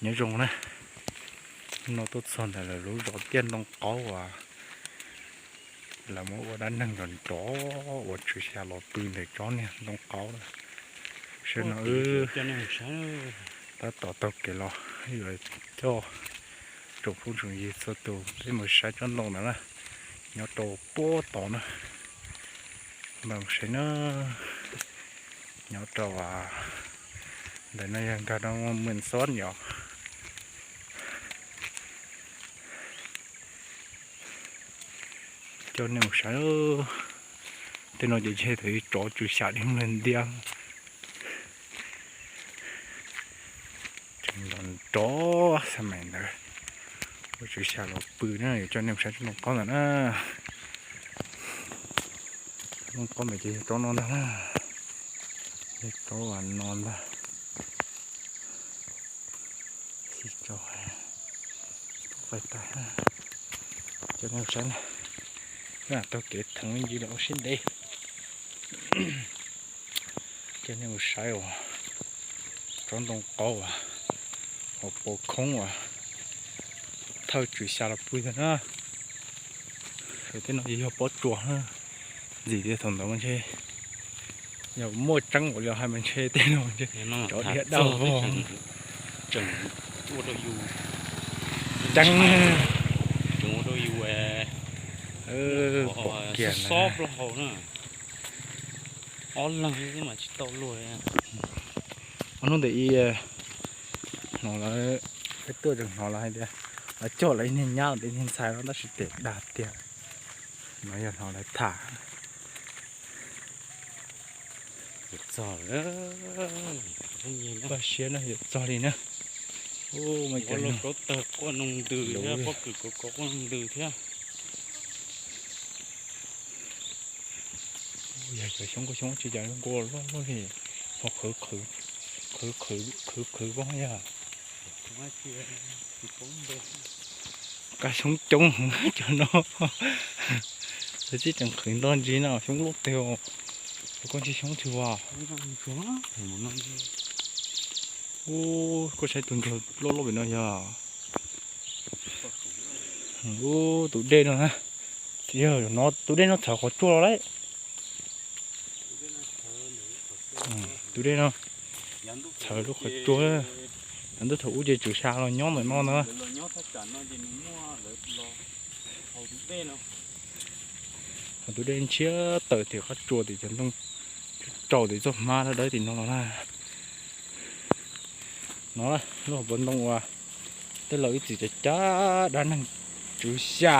Nyob zoo na, no tuaj txog ntawm lawv lub zos Tiaj Ntoo Qaub uas lawv muab ua dab neeg nrov nrov uas tswv xya los pw ntawm tsob niag ntoo qaub na. Sawv no wb tab tom taug kev los, yuav coj tsoom phooj tsoom ywg txhua tus peb mus saib tsob ntoo ntawd na, nyob rau puag tod na. Npaj mus saib na, nyob rau ntawm no yog nkag rau Mws Xob yom. Coj nej mus saib, tej no ces ntshe thaum ub tswv xya li ntiag. Tseem nrov nrov xa mais ntawd, ua tswv xya los pw na, yuav coj nej mus saib tsob ntoo qaub ntawm na. Ntoo qaub ntawm ces yog tsob no ntag na, yog tsob no ntag. Xij tso, tub fais tag. Coj nej mus saib na, taug kev theev ncig los ua siab ntev. Coj nej mus saib uas tsob ntoo qaub uas, uas pos khoob uas thawj tswv xya los pw ntag na. Tej no yog pob tsuas, ntxim tias thaum ntawd mas ntshe yog muaj tseeb ua li hais mas ntshe tej no ntshe cov diab dab vog. Tseeb, pom kiag na. Ob leeg xwb mas tsis tau luag. Ob hnub ntawm ib hnov lawv, peb tuaj tseem hnov lawv hais tias lawv coj lawv ib niag nyab los ib niag ntxhais no tab sis tes dag tiag. No yog hnov lawv tham. Txog, paj siab no yuav txog li na. Ua cov loj kov tawg quaj noog ntws thiab, pob kws kov kov quaj noog ntws thiab. Yog cov xyoob, koj xyoob tsis cas nkuaj loj loj li, ho qhwv qhwv, qhwv qhwv, qhwv qhwv vog yog. Qab xyoob coob heev cov no, lawv tsis tseem qhwv nto ntsis na, xyoob loj tiag. Koj ntsib xyoob twg vas? Ub, koj saib tus ntsuag loj loj pem no yog. Ub, tus dej no na, yog no tus dej no txhawv qhov tsua los lauj. Tus dej no txhawv lub qhov tsua. Yav ntuj thaum ub ces tswv xya los nyob ntawm no ntag. Tus dej ntshiab tawm tim qab tsua tim cov ntoo, tsaus tim txoj hmab dawb dawb tim no los na. No lub hauv paus ntoo uas tej laus ib txwm cov cab dab neeg tswv xya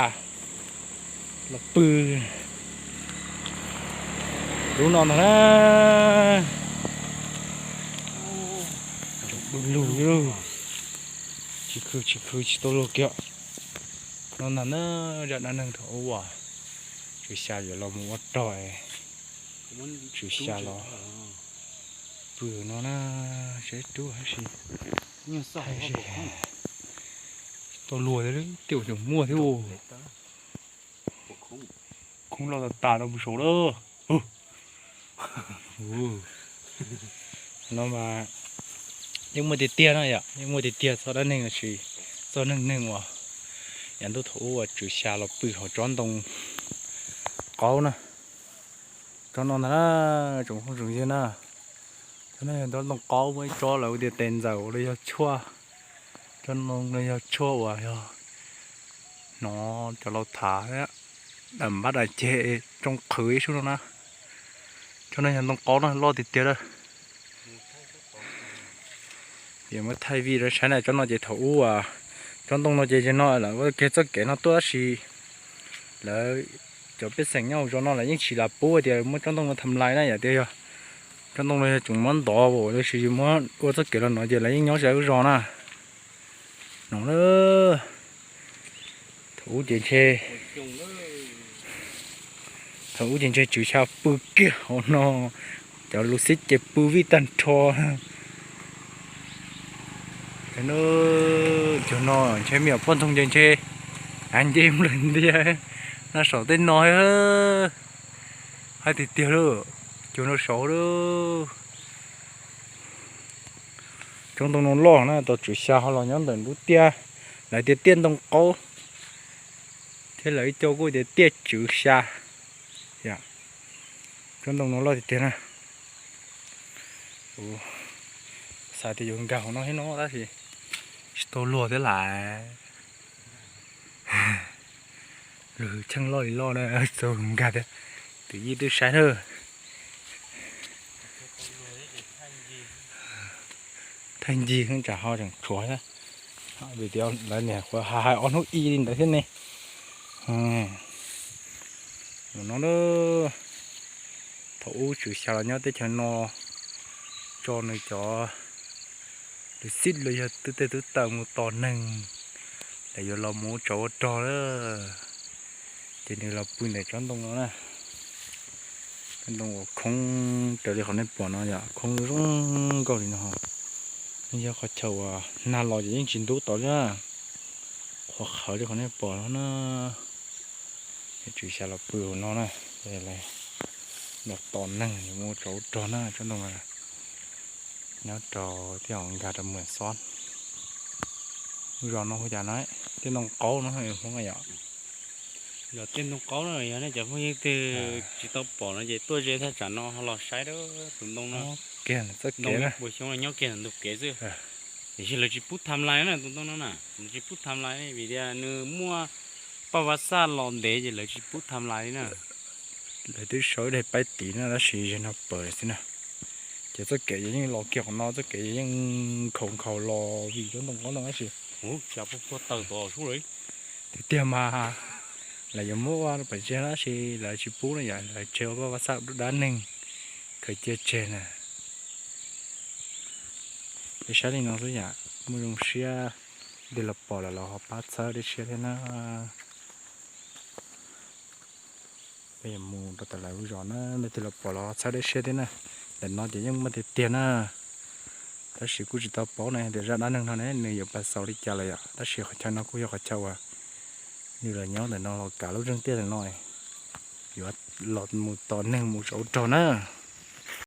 los pw lub no ntag na. Cov pw lug, tsis khw tsis khw tsis tau luag kiag. No ntag na, zaj dab neeg thaum ub uas tswv xya yuav los mus ua rog, tswv xya los pw no na, seb rub hab si. Tsis tau luag thiab, tej uas tseem muaj thiab. Khoob loj tas tas rau mus saud lawm. No mas yeej muaj tiag tiag no yom, yeej muaj tiag tiag txoj dab neeg los sis txoj neej neeg uas yav ntuj thaum ub uas tswv xya los pw hauv tsob ntoo qaub na. Tsob no ntag na, tsoom phooj tsoom ywg na. Tsob no yog tsob ntoo qaub, muaj ib tsob lawv hu tias tes ntxawm los yog tshuaj, tsob ntoo los yog tshuaj uas yog hnov cov laus tham thiab, dam npab dam ceg tsoo qhwv ib sub no na. Tsob no yog ntoo qaub no loj tiag tiag lawm. Ces muab thaij vij rau saib na, tsob no ces thaum ub, tsob ntoo no ces no lawv ua kiag txoj kev no tuaj tab sis lawv cov pej xeem nyob hauv zos no lawv yeej tsis lam pub tias muab tsob ntoo no tham lais na, yam tias yog tsob ntoo no yog tseem muab ntov lossis muab ua txoj kev los no ces lawv yeej nyob ze lub zos na. No na, thaum ub ces ntshe, thaum ub ces ntshe tswv xya pw kiag hauv no, cov lus xib ces pw vij tag nrho. Cov no ntshe me nyuam poj ntxoog ces ntshe av nce mus lawm ntiag, nag saum tej no. Hais tiag tiag lawm, cov no saud lawm. Tsob ntoo no loj na, tau tswv xya ho los nyob ntawm lub tiaj, lawv tias tiaj ntoo qaub, thiab lawv ib co kuj tias tiaj tswv xya. Tsob ntoo no loj tiag tiag na. Xav tias yuav nkag hauv no thiab no tab sis tsis tau luag thiab lawm. Lub tsheej loj li loj na, tsis tau nkag thiab. Tus yij twb saib na. Thaij ncig tsam ho tseem tshuav thiab, vim tias lawv niam qhuav hais ob hnub i li ntawd thiab ne. Mus no, thaum ub tswv xya los nyob teb chaws no, tso nws cov lwm xib los yog tub tej tub taws mus tos neeg, lawv yuav los mus ua tsov ua rog na, ces nws los pw ntawm tsob ntoo no na. Tsob ntoo uas khoob raws li qhov nej pom no yom, khoob zoo nkauj li no. Yog qhov chaw uas nag los ces yeej tsis ntub tod li na, qhuav qhawv li qhov nej pom no na. Tswv xya los pw hauv no na, los tos neeg mus ua tsov ua rog na. Tsob ntoo nyob rau tej hauv nkag rau Muas Xob. Lub zos no hu cas no, tiaj ntoo qaub no Hmoob yom. Yog tiaj ntoo qaub no, yog nej cov phooj ywg twg tsis tau pom no ces tuaj ze thaj tsam no ho los saib tus ntoo no. Kiag txoj kev na, puas xyoo los nyob kiag ntug kev xwb. Tiam sis lawv tsis pub timeline na, tus ntoo no na, lawv tsis pub timeline vim tias nws muaj paj vaj xaj los ntev ces lawv tsis pub timeline li na. Lawv twb sau ib daim paib tiv na tab sis ze no pawv xwb na. Ces txoj kev yeej los kiag qhov no, txoj kev yeej nkhaus nkhaus los vim tsob ntoo qaub no tab sis, ua cas puag puag taws tod sub lawm. Tiag tiag mas lawv yuav muab ua pam tseg tab sis lawv tsis pub na yom, lawv tseg ua paj vaj xaj dab neeg khaws cia tseg na. Peb saib li no xwb yom, muaj zoo siab, leej twg los pom lawm los ho pab txhawb dej siab thiab na. Peb yuav mus rau tom lawv lub zos na, leej twg los pom los ho txhawb dej siab thiab na. Ntawm no ces yeej muaj tiag tiag na, tab sis kuj tsis tau paub na tias zaj dab neeg no ne nws yuav pas xaus li cas lawm yom, tab sis qhov chaw no kuj yog qhov chaw uas nws los nyob ntawm no los kav lub zeeg tiaj ntawm no, yuav los mus tos neeg mus tsov rog na.